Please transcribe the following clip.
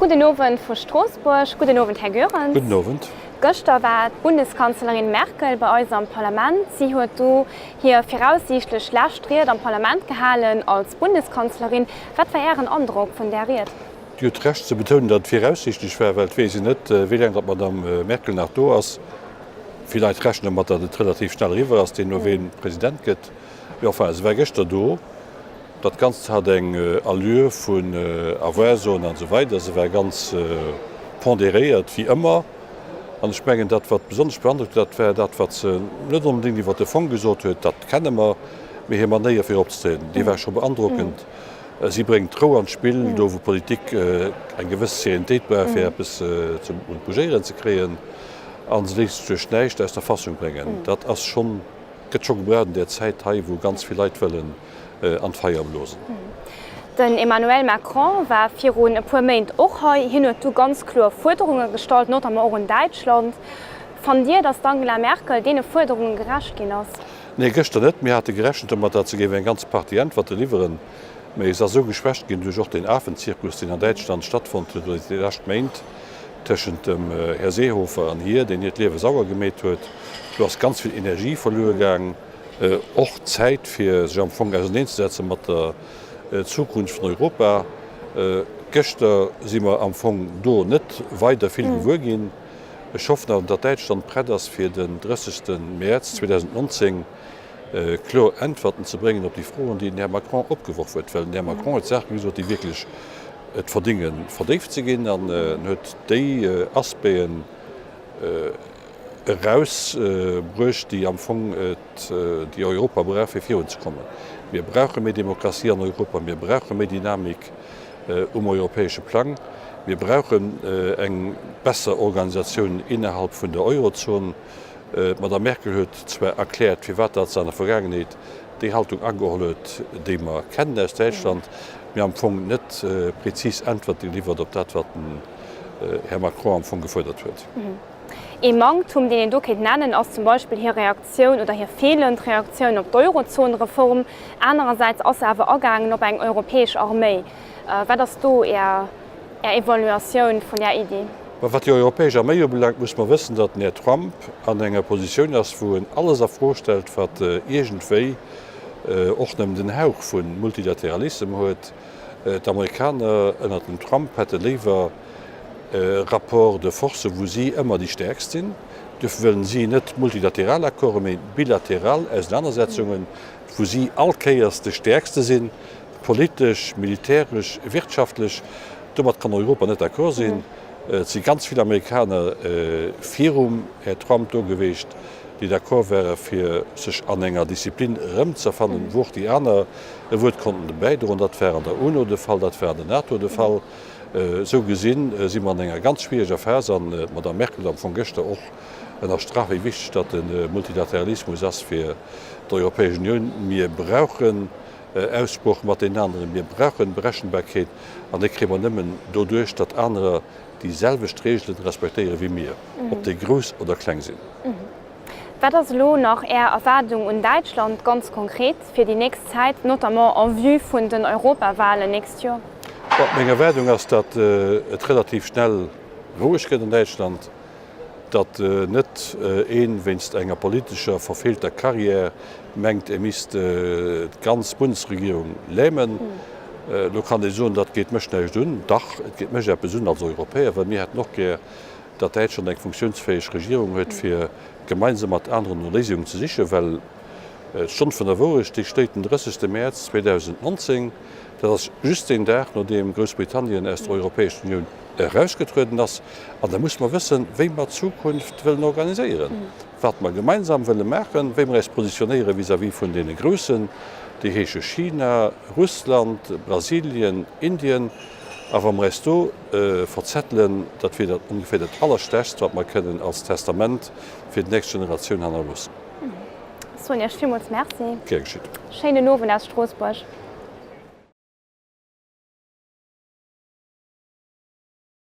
Gudden Owend vu Stroossbuerg. Gudden Owend, Här Goerens. Gudden Owend. Gëschter war d'Bundeskanzlerin Merkel bei eis am Parlament. Si huet do hir viraussiichtlech lescht Ried am Parlament gehalen als Bundeskanzlerin. Wat war Ären Androck vun där Ried? Dir hutt Recht ze betounen, datt et viraussiichtlech war, well et weess een net, wéi laang datt d'Madame Merkel nach do ass. Vill Leit rechnen domat, datt et relativ schnell eriwwer ass, deemno ween President gëtt. Mee enfin, se war gëschter do. Dat Ganzt hat eng Allure vun Avoir soen an esou weider. Se war ganz pondéréiert, wéi ëmmer. An ech mengen, dat wat besonnesch beandrockt huet, dat war dat, wat se net onbedéngt iwwert de Fong gesot huet, dat kenne mer, mee hir Manéier fir opzetrieden, déi war scho beandrockend. Si bréngt Rou an d'Spill, do wou Politik eng gewëss Serenitéit brauch, fir eppes un d'Bougéieren ze kréien. A se léisst sech duerch näischt aus der Fassung bréngen. Dat ass schonn, gëtt scho gebraucht an där Zäit hei, wou ganz vill Leit wëllen an d'Feier blosen. Den Emmanuel Macron war virun e puer Méint och hei. Hien huet du ganz kloer Fuerderunge gestallt, notamment och un Däitschland. Fannt Dir, datt d'Angela Merkel deene Fuerderunge gerecht ginn ass? Nee, gëschter net. Mir hate gerechent domat, datt se géif eng ganz Partie Äntwerte liwweren. Mee se ass esou geschwächt ginn duerch och deen Afenzirkus, deen an Däitschland stattfonnt huet iwwer déi lescht Méint tëschent dem Här Seehofer an hir, deen hir d'Liewe sauer gemeet huet. Do ass ganz vill Energie verluer gaang. Och Zäit fir sech am Fong auserneenzesetze mat der Zukunft vun Europa. Gëschter si mer am Fong do net weider vill gewuer ginn. Ech hoffen awer, datt Däitschland prett ass fir den 30. Mäerz 2019 kloer Äntwerten ze bréngen op déi Froen, déi den Här Macron opgeworf huet. Well den Här Macron huet Saache gesot, déi wierklech et verdéngen, verdéift ze ginn an en huet déi Aspecten, erausbruecht, déi am Fong déi Europa brauch, fir virunzekommen. Mir brauche méi Demokratie an Europa, mir brauche méi Dynamik um europäesche Plang, mir brauchen eng besser Organisatioun innerhalb vun der Eurozon. D'Madame Merkel huet zwar erkläert, firwat datt se an der Vergaangenheet déi Haltung ageholl huet, déi mer kennen aus Däitschland, mee am Fong net prezis Äntwerte geliwwert op dat, wat den Här Macron am Fong gefuerdert huet. Ee Manktum, deen een do kéint nennen, ass zum Beispill hir Reaktioun oder hir feelend Reaktioun op d'Eurozon-Reform. Anerersäits ass se awer agaangen op eng europäesch Arméi. Wat ass do Är Evaluatioun vun där Iddi? Wat déi europäesch Arméi ubelaangt, muss mer wëssen, datt den Här Trump an enger Positioun ass, wou en alles a Fro stellt, wat iergendwéi och nëmmen den Hauch vu Multilateralissem huet. D'Amerikaner ënnert dem Trump hätte léiwer Rapport de force, wou si ëmmer déi Stäerkst sinn. Duerfir wëllen si net multilateral Accorden, mee bilateral Ausenanersetzungen, wou si all Kéiers de Stäerkste sinn, politesch, militäresch, wirtschaftlech. Domat kann Europa net d'accord sinn. Et si ganz vill Amerikaner virum Här Trump do geweecht, déi d'accord ware fir sech an enger Disziplin erëmzerfannen, wou och déi aner e Wuert konnten bäidroen. Dat war an der UNO de Fall, dat war an der NATO de Fall. Esou gesinn si mer an enger ganz schwiereger Phas an d'Madame Merkel huet am Fong gëschter och ënnerstrach, wéi wichteg datt de Multilateralismus ass fir d'Europäesch Unioun. Mir brauchen Aussprooch mat deenen aneren, mir brauchen Berechenbarkeet an déi kréie mer nëmmen doduerch, datt anerer déi selwecht Reegelen respektéiere wéi mir, ob déi grouss oder kleng sinn. Wat ass elo nach Är Erwaardung un Däitschland ganz konkret fir déi nächst Zäit, notamment en vue vun den Europawahlen nächst Joer? Bon, meng Erwaardung ass, datt et relativ schnell roueg gëtt an Däitschland, datt net ee wéinst enger politescher verfeelter Carrière mengt, e misst d'ganz Bundesregierung lämen. Elo kann ee soen, dat geet mech näischt un. Dach, et geet mech eppes un als Europäer, well mir hätten och gär, datt Däitschland eng funktiounsfäeg Regierung huet, fir gemeinsam mat aneren no Léisungen ze sichen, well d'Stonn vun der Wourecht, déi schléit den 30. Mäerz 2019, dat ass just deen Dag, nodeem Groussbritannien aus der Europäescher Unioun erausgetrueden ass. An da musse mer wëssen, wéi mer d'Zukunft wëllen organiséieren, wat mer gemeinsam wëlle maachen, wéi mer äis positionéiere vis-à-vis vun deene Groussen, déi heesche China, Russland, Brasilien, Indien. A wa mer äis do verzettelen, dat wier dat ongeféier dat Allerschlechst, wat mer kënnen als Testament fir déi nächst Generatioun hannerloossen. Ech soen Iech villmools Merci. Gär geschitt. Schéinen Owend aus Stroossbuerg.